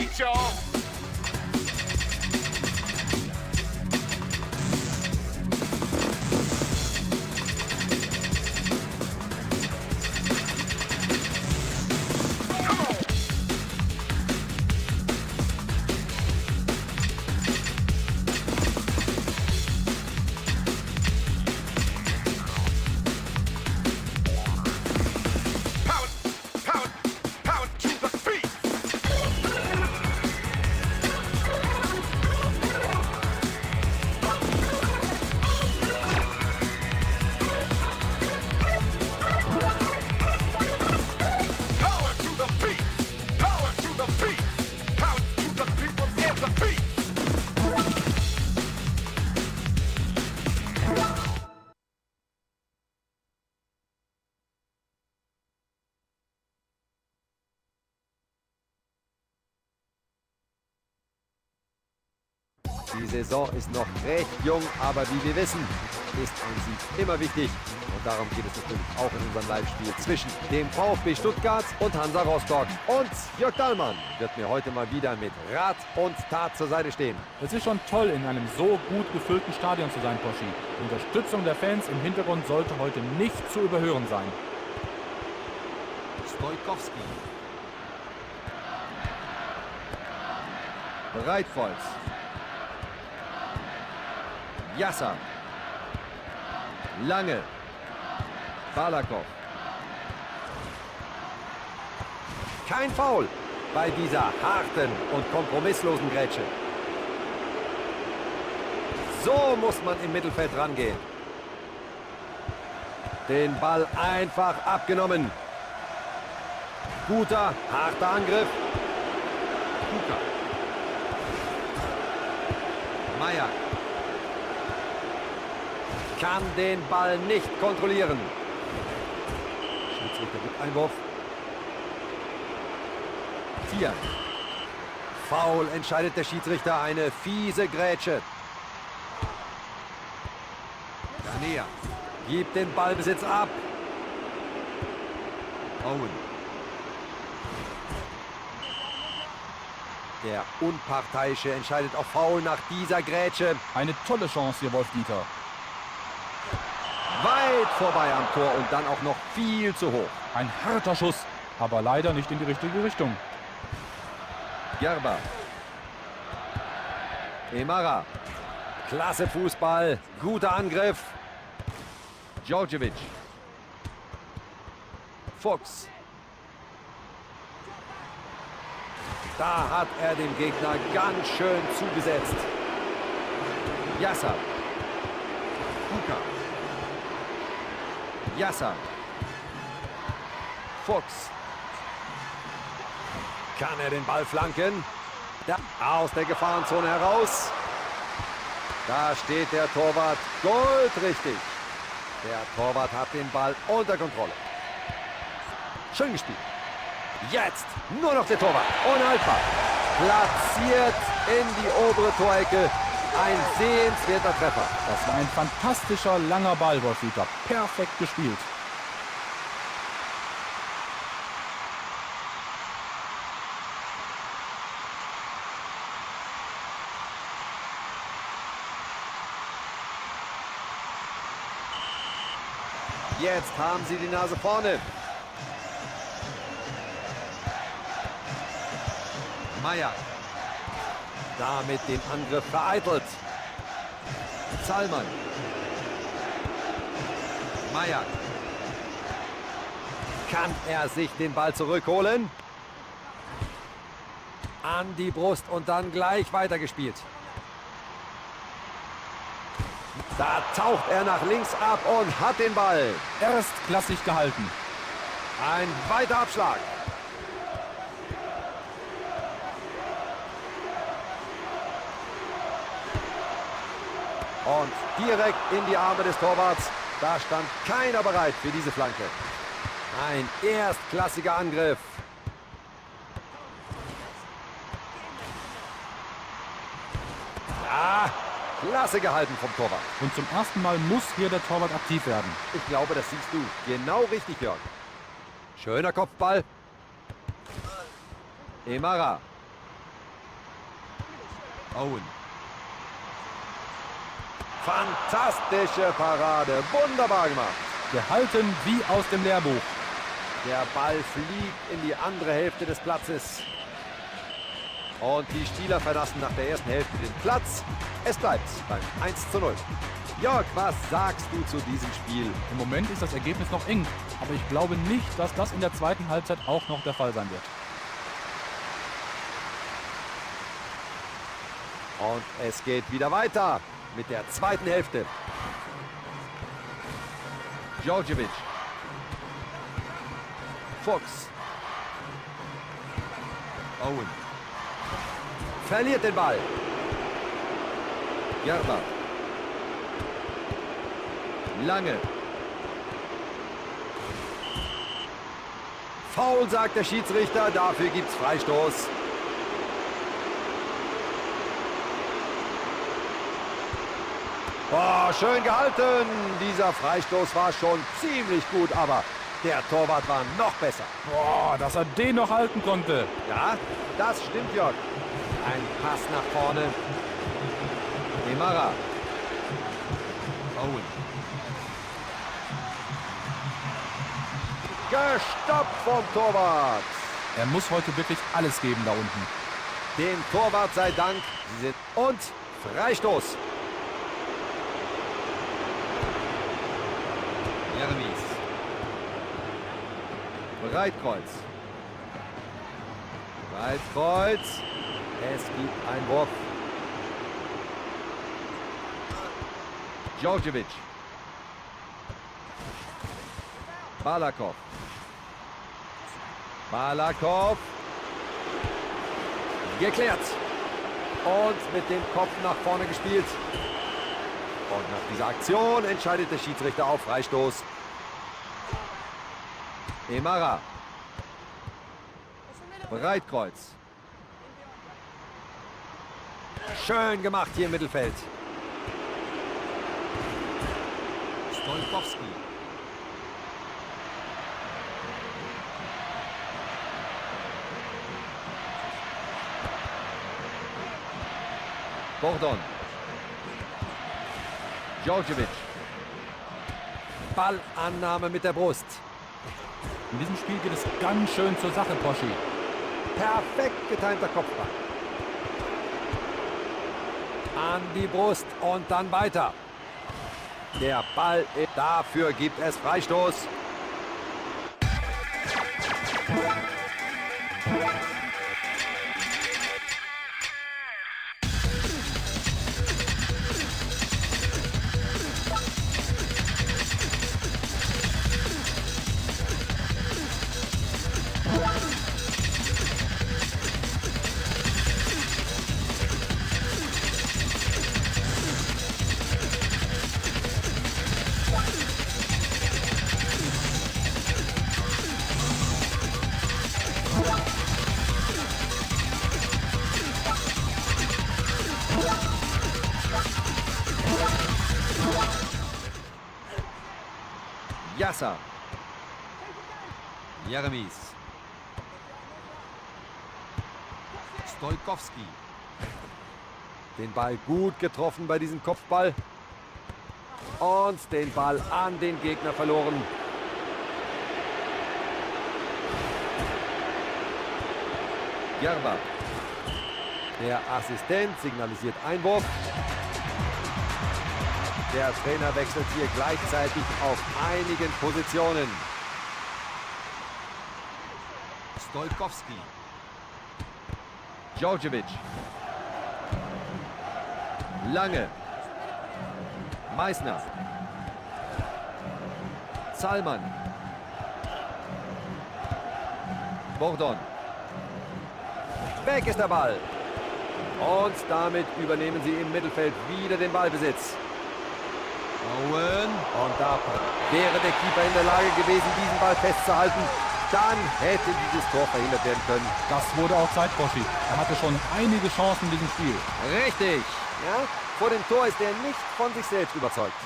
beat, y'all. Power, power, power to the beat. Power to the beat. Power to the beat. Power to the people and the beat. Die Saison ist noch recht jung, aber wie wir wissen, ist ein Sieg immer wichtig. Und darum geht es natürlich auch in unserem Live-Spiel zwischen dem VfB Stuttgart und Hansa Rostock. Und Jörg Dahlmann wird mir heute mal wieder mit Rat und Tat zur Seite stehen. Es ist schon toll, in einem so gut gefüllten Stadion zu sein, Poschi. Die Unterstützung der Fans im Hintergrund sollte heute nicht zu überhören sein. Stojkowski. Breitkreuz. Yasser. Lange. Balakov. Kein Foul bei dieser harten und kompromisslosen Grätsche. So muss man im Mittelfeld rangehen. Den Ball einfach abgenommen. Guter, harter Angriff. Kuka. Meier. Kann den Ball nicht kontrollieren. Schiedsrichter gibt Einwurf. 4. Foul entscheidet der Schiedsrichter, eine fiese Grätsche. Ganea gibt den Ballbesitz ab. Owen. Der Unparteiische entscheidet auf Foul nach dieser Grätsche. Eine tolle Chance hier, Wolf-Dieter. Weit vorbei am Tor und dann auch noch viel zu hoch. Ein harter Schuss, aber leider nicht in die richtige Richtung. Gerber. Emara. Klasse Fußball. Guter Angriff. Djordjevic. Fuchs. Da hat er dem Gegner ganz schön zugesetzt. Yasser. Kuka. Yasser. Fuchs. Kann er den Ball flanken? Da, aus der Gefahrenzone heraus. Da steht der Torwart goldrichtig. Der Torwart hat den Ball unter Kontrolle. Schön gespielt. Jetzt nur noch der Torwart. Unhaltbar. Platziert in die obere Torecke. Ein sehenswerter Treffer. Das war ein fantastischer langer Ball, Wolf-Dieter. Perfekt gespielt. Jetzt haben sie die Nase vorne. Meier. Damit den Angriff vereitelt. Zallmann. Meier. Kann er sich den Ball zurückholen? An die Brust und dann gleich weitergespielt. Da taucht er nach links ab und hat den Ball. Erstklassig gehalten. Ein weiter Abschlag. Und direkt in die Arme des Torwarts. Da stand keiner bereit für diese Flanke. Ein erstklassiger Angriff. Ah, klasse gehalten vom Torwart. Und zum ersten Mal muss hier der Torwart aktiv werden. Ich glaube, das siehst du genau richtig, Jörg. Schöner Kopfball. Emara. Owen. Fantastische Parade. Wunderbar gemacht. Gehalten wie aus dem Lehrbuch. Der Ball fliegt in die andere Hälfte des Platzes. Und die Stieler verlassen nach der ersten Hälfte den Platz. Es bleibt beim 1:0. Jörg, was sagst du zu diesem Spiel? Im Moment ist das Ergebnis noch eng, aber ich glaube nicht, dass das in der zweiten Halbzeit auch noch der Fall sein wird. Und es geht wieder weiter mit der zweiten Hälfte. Djordjevic. Fuchs. Owen. Verliert den Ball. Gerber. Lange. Foul, sagt der Schiedsrichter. Dafür gibt's Freistoß. Oh, schön gehalten. Dieser Freistoß war schon ziemlich gut, aber der Torwart war noch besser. Boah, dass er den noch halten konnte. Ja, das stimmt, Jörg. Ein Pass nach vorne. Demara. Owen. Gestoppt vom Torwart. Er muss heute wirklich alles geben da unten. Dem Torwart sei Dank. Sie sind und Freistoß. Jeremies. Breitkreuz. Breitkreuz. Es gibt einen Wurf. Djordjevic. Balakov. Balakov. Geklärt. Und mit dem Kopf nach vorne gespielt. Und nach dieser Aktion entscheidet der Schiedsrichter auf Freistoß. Emara. Breitkreuz. Schön gemacht hier im Mittelfeld. Stolkowski. Bordon. Djordjevic. Ballannahme mit der Brust. In diesem Spiel geht es ganz schön zur Sache, Poschi. Perfekt getimter Kopfball. An die Brust und dann weiter. Der Ball, dafür gibt es Freistoß. Yasser. Jeremies. Stolkowski. Den Ball gut getroffen bei diesem Kopfball. Und den Ball an den Gegner verloren. Gerber. Der Assistent signalisiert Einwurf. Der Trainer wechselt hier gleichzeitig auf einigen Positionen. Stolkowski. Djordjevic. Lange. Meißner. Zallmann. Bordon. Weg ist der Ball. Und damit übernehmen sie im Mittelfeld wieder den Ballbesitz. Owen. Und da wäre der Keeper in der Lage gewesen, diesen Ball festzuhalten. Dann hätte dieses Tor verhindert werden können. Das wurde auch Zeit, Poschi. Er hatte schon einige Chancen in diesem Spiel. Richtig. Ja, vor dem Tor ist er nicht von sich selbst überzeugt.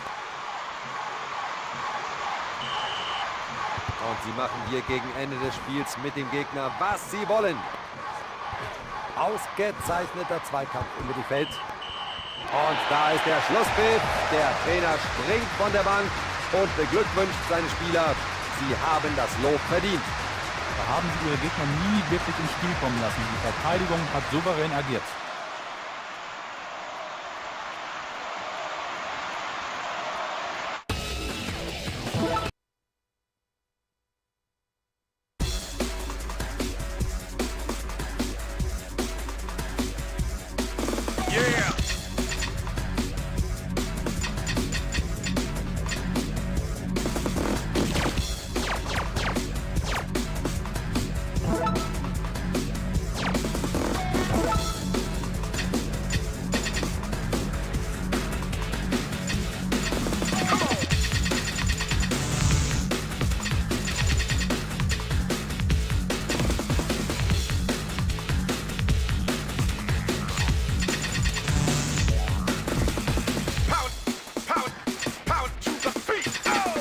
Und sie machen hier gegen Ende des Spiels mit dem Gegner, was sie wollen. Ausgezeichneter Zweikampf im Mittelfeld. Und da ist der Schlusspfiff. Der Trainer springt von der Bank und beglückwünscht seine Spieler. Sie haben das Lob verdient. Da haben sie ihre Gegner nie wirklich ins Spiel kommen lassen. Die Verteidigung hat souverän agiert. Yeah. Power, power, power to the beat. Oh!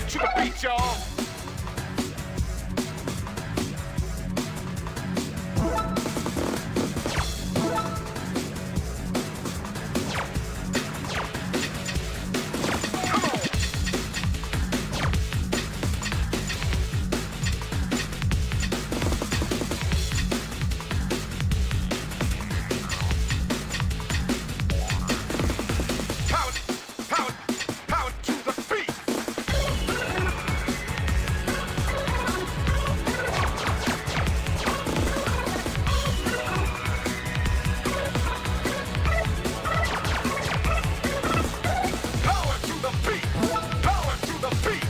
To the beat, y'all. Power, power, power to the beat. Power to the beat. Power to the beat.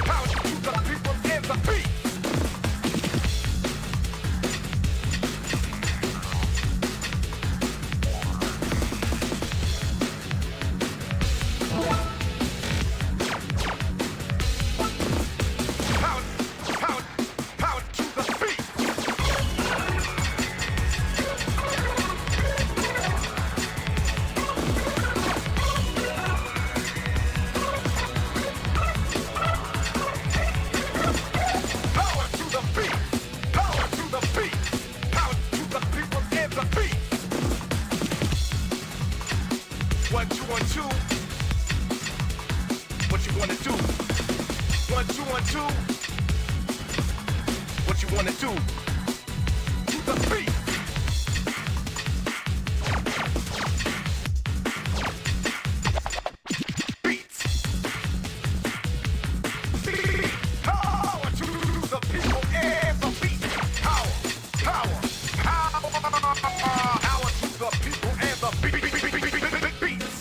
Power to the people and the beat. Power, power, power to the beat. Power to the beat. Power to the beat. Power to the people and the beat. 1, 2, 1, 2. What you wanna do? 1, 2, 1, 2. What you wanna do? To the beat. Beats. Power to the people and the beat. Power, power, power, power to the people and the beat. Beats.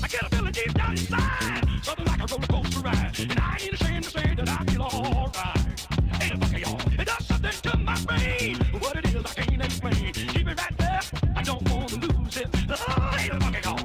I get a feeling deep down inside, something like a roller coaster ride, and I ain't ashamed to say that I feel alright. Ain't a fucker, y'all. It does something to my brain. What it is, I can't explain. Keep it right there. I don't wanna lose it. Oh, ain't a fucker, y'all.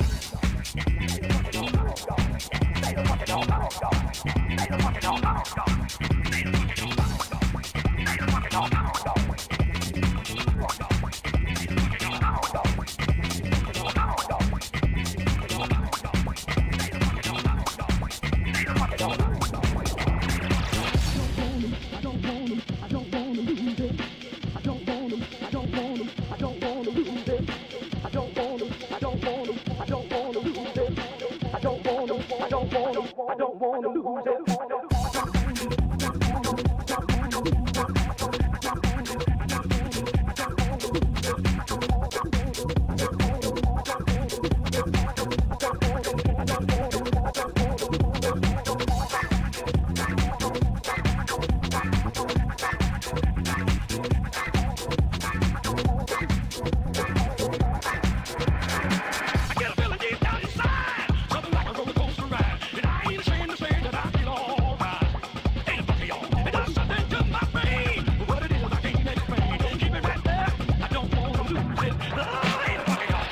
I get a feeling deep down inside, something like a roller coaster ride, and I ain't ashamed to say that I feel alright. Ain't a fucker, y'all. It does something to my brain. What it is, I can't explain. Keep it right there. I don't wanna lose it. Oh, ain't a fucker, y'all.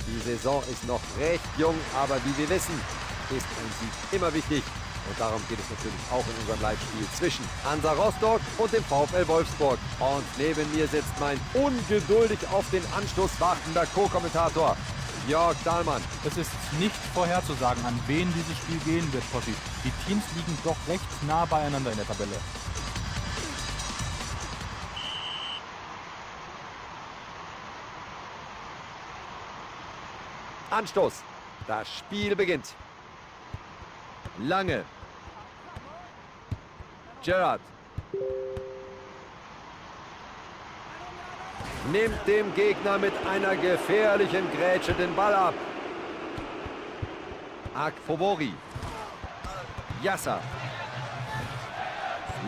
Die Saison ist noch recht jung, aber wie wir wissen, ist ein Sieg immer wichtig. Und darum geht es natürlich auch in unserem Live-Spiel zwischen Hansa Rostock und dem VfL Wolfsburg. Und neben mir sitzt mein ungeduldig auf den Anstoß wartender Co-Kommentator Jörg Dahlmann. Es ist nicht vorherzusagen, an wen dieses Spiel gehen wird, Poschi. Die Teams liegen doch recht nah beieinander in der Tabelle. Anstoß. Das Spiel beginnt. Lange. Gerrard. Nimmt dem Gegner mit einer gefährlichen Grätsche den Ball ab. Akpobori. Yasser.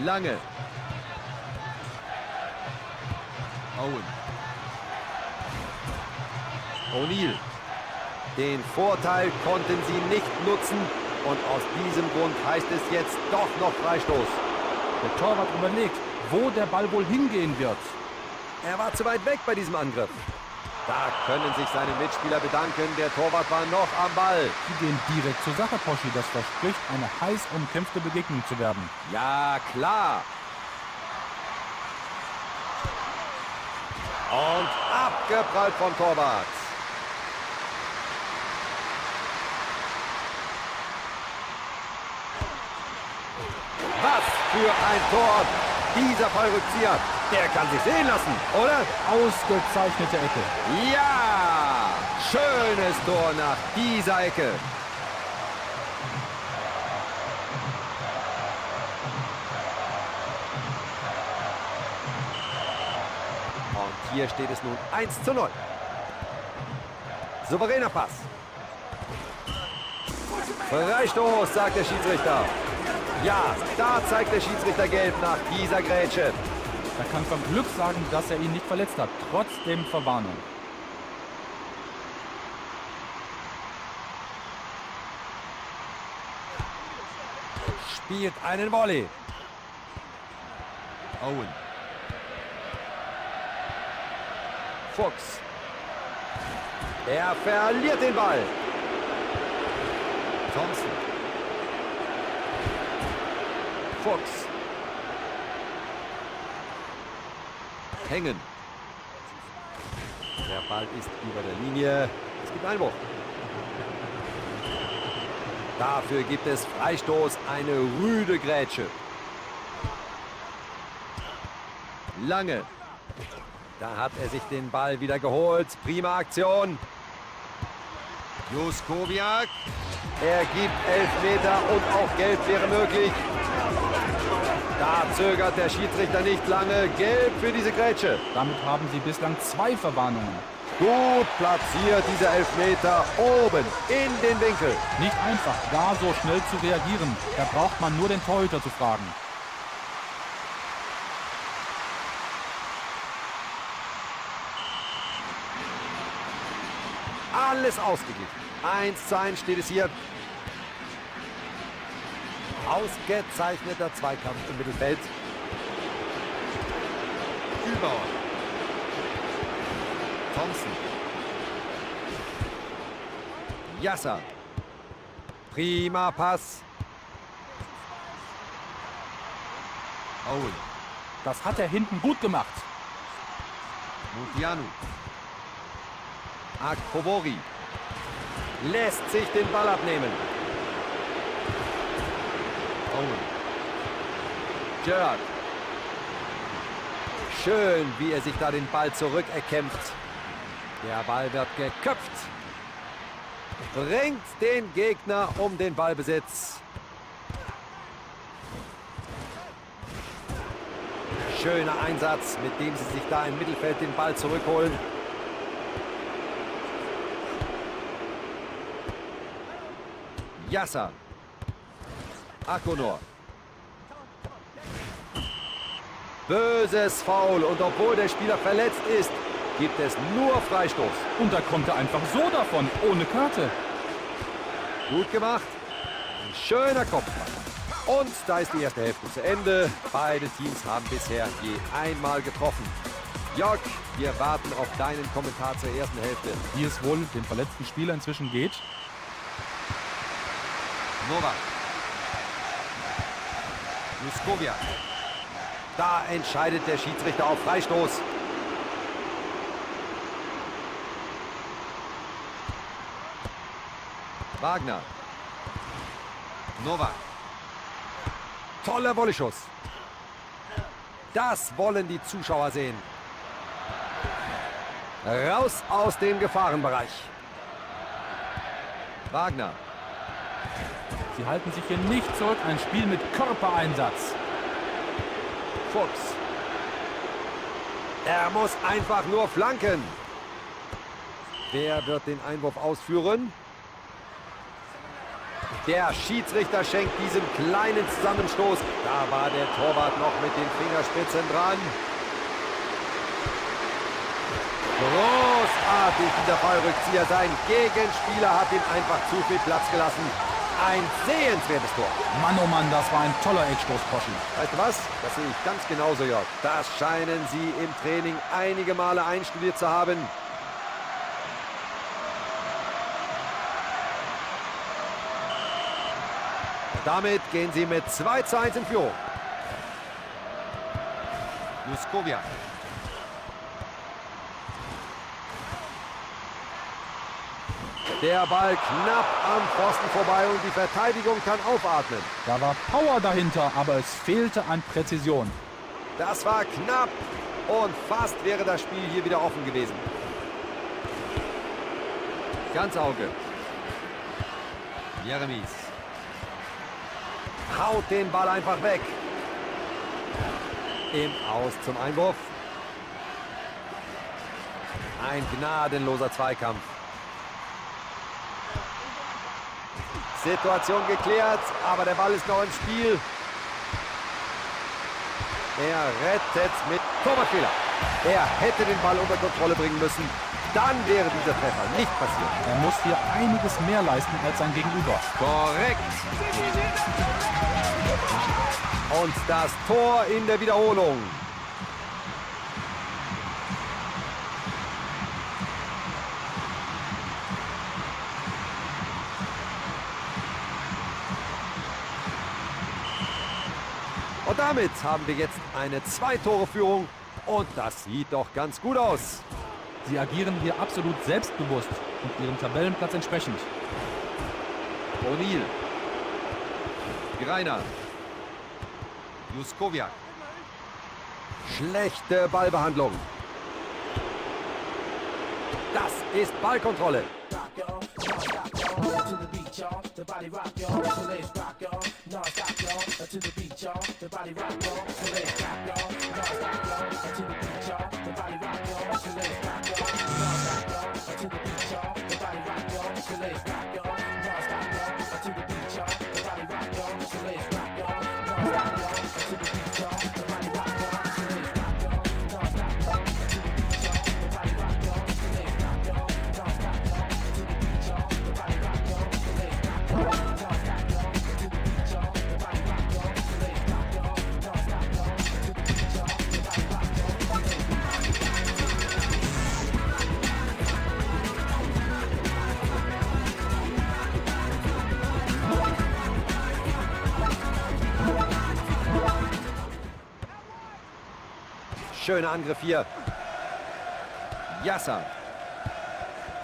Lange. Owen. O'Neill. Den Vorteil konnten sie nicht nutzen und aus diesem Grund heißt es jetzt doch noch Freistoß. Der Torwart überlegt, wo der Ball wohl hingehen wird. Er war zu weit weg bei diesem Angriff. Da können sich seine Mitspieler bedanken. Der Torwart war noch am Ball. Sie gehen direkt zur Sache, Poschi. Das verspricht, eine heiß umkämpfte Begegnung zu werden. Ja, klar. Und abgeprallt vom Torwart. Was für ein Tor! Dieser Fallrückzieher, der kann sich sehen lassen, oder? Ausgezeichnete Ecke. Ja! Schönes Tor nach dieser Ecke. Und hier steht es nun 1:0. Souveräner Pass. Freistoß, sagt der Schiedsrichter. Ja, da zeigt der Schiedsrichter gelb nach dieser Grätsche. Er kann vom Glück sagen, dass er ihn nicht verletzt hat. Trotzdem Verwarnung. Spielt einen Volley. Owen. Fuchs. Er verliert den Ball. Thompson. Fuchs. Hängen. Der Ball ist über der Linie. Es gibt Einwurf. Dafür gibt es Freistoß, eine rüde Grätsche. Lange. Da hat er sich den Ball wieder geholt. Prima Aktion. Juskowiak. Er gibt Elfmeter und auch Gelb wäre möglich. Da zögert der Schiedsrichter nicht lange. Gelb für diese Grätsche. Damit haben sie bislang 2 Verwarnungen. Gut platziert dieser Elfmeter oben in den Winkel. Nicht einfach, da so schnell zu reagieren. Da braucht man nur den Torhüter zu fragen. Alles ausgeglichen. 1:1 steht es hier. Ausgezeichneter Zweikampf im Mittelfeld. Kühlbauer. Thompson. Yasser. Prima Pass. Owen. Das hat er hinten gut gemacht. Munteanu. Akpobori. Lässt sich den Ball abnehmen. Owen. Gerrard. Schön, wie er sich da den Ball zurückerkämpft. Der Ball wird geköpft. Bringt den Gegner um den Ballbesitz. Schöner Einsatz, mit dem sie sich da im Mittelfeld den Ball zurückholen. Yasser. Akonor. Böses Foul. Und obwohl der Spieler verletzt ist, gibt es nur Freistoß. Und da kommt er einfach so davon, ohne Karte. Gut gemacht. Ein schöner Kopfball. Und da ist die erste Hälfte zu Ende. Beide Teams haben bisher je einmal getroffen. Jörg, wir warten auf deinen Kommentar zur ersten Hälfte. Wie es wohl dem verletzten Spieler inzwischen geht. Novak. Juskowiak. Da entscheidet der Schiedsrichter auf Freistoß. Wagner. Novak. Toller Volleyschuss. Das wollen die Zuschauer sehen. Raus aus dem Gefahrenbereich. Wagner. Sie halten sich hier nicht zurück. Ein Spiel mit Körpereinsatz. Fuchs. Er muss einfach nur flanken. Wer wird den Einwurf ausführen? Der Schiedsrichter schenkt diesem kleinen Zusammenstoß. Da war der Torwart noch mit den Fingerspitzen dran. Großartig dieser Fallrückzieher. Sein Gegenspieler hat ihm einfach zu viel Platz gelassen. Ein sehenswertes Tor. Mann, oh Mann, das war ein toller Eckstoß, Koschi. Weißt du was? Das sehe ich ganz genauso, Jörg. Das scheinen sie im Training einige Male einstudiert zu haben. Damit gehen sie mit 2:1 in Führung. Juskowiak. Der Ball knapp am Pfosten vorbei und die Verteidigung kann aufatmen. Da war Power dahinter, aber es fehlte an Präzision. Das war knapp und fast wäre das Spiel hier wieder offen gewesen. Ganz Auge. Jeremies. Haut den Ball einfach weg. Im Aus zum Einwurf. Ein gnadenloser Zweikampf. Situation geklärt, aber der Ball ist noch im Spiel. Er rettet mit Torwartfehler. Er hätte den Ball unter Kontrolle bringen müssen. Dann wäre dieser Treffer nicht passiert. Er muss hier einiges mehr leisten als sein Gegenüber. Korrekt. Und das Tor in der Wiederholung. Und damit haben wir jetzt eine 2-Tore-Führung. Und das sieht doch ganz gut aus. Sie agieren hier absolut selbstbewusst und ihrem Tabellenplatz entsprechend. O'Neill. Greiner. Juskowiak. Schlechte Ballbehandlung. Das ist Ballkontrolle. Schöner Angriff hier. Yasser.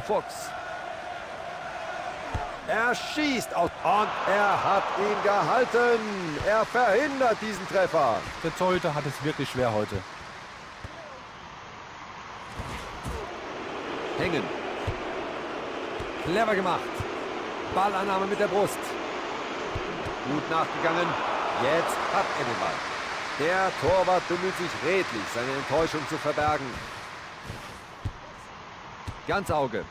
Fuchs. Er schießt aus. Und er hat ihn gehalten. Er verhindert diesen Treffer. Der Torhüter hat es wirklich schwer heute. Hängen. Clever gemacht. Ballannahme mit der Brust. Gut nachgegangen. Jetzt hat er den Ball. Der Torwart bemüht sich redlich, seine Enttäuschung zu verbergen. Ganz Auge.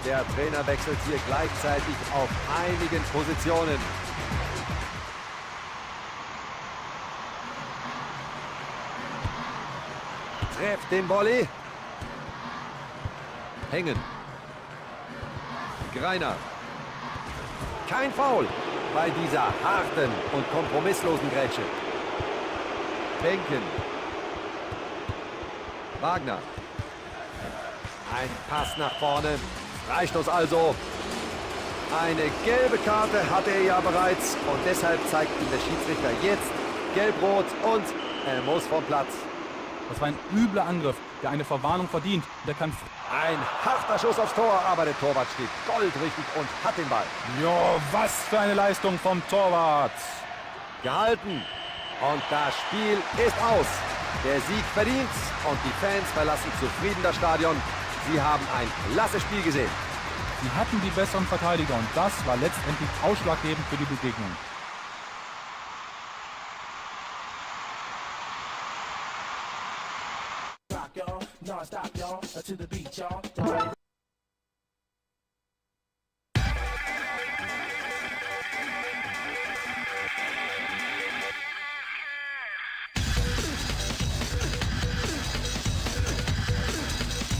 Der Trainer wechselt hier gleichzeitig auf einigen Positionen. Trefft den Volley. Hängen. Greiner. Kein Foul bei dieser harten und kompromisslosen Grätsche. Benken. Wagner. Ein Pass nach vorne. Freistoß also. Eine gelbe Karte hatte er ja bereits und deshalb zeigt ihm der Schiedsrichter jetzt gelb-rot und er muss vom Platz. Das war ein übler Angriff, der eine Verwarnung verdient. Der kann Ein harter Schuss aufs Tor, aber der Torwart steht goldrichtig und hat den Ball. Jo, was für eine Leistung vom Torwart. Gehalten. Und das Spiel ist aus. Der Sieg verdient und die Fans verlassen zufrieden das Stadion. Sie haben ein klasse Spiel gesehen. Sie hatten die besseren Verteidiger und das war letztendlich ausschlaggebend für die Begegnung. Rock, y'all. Non-stop, y'all. To the beat,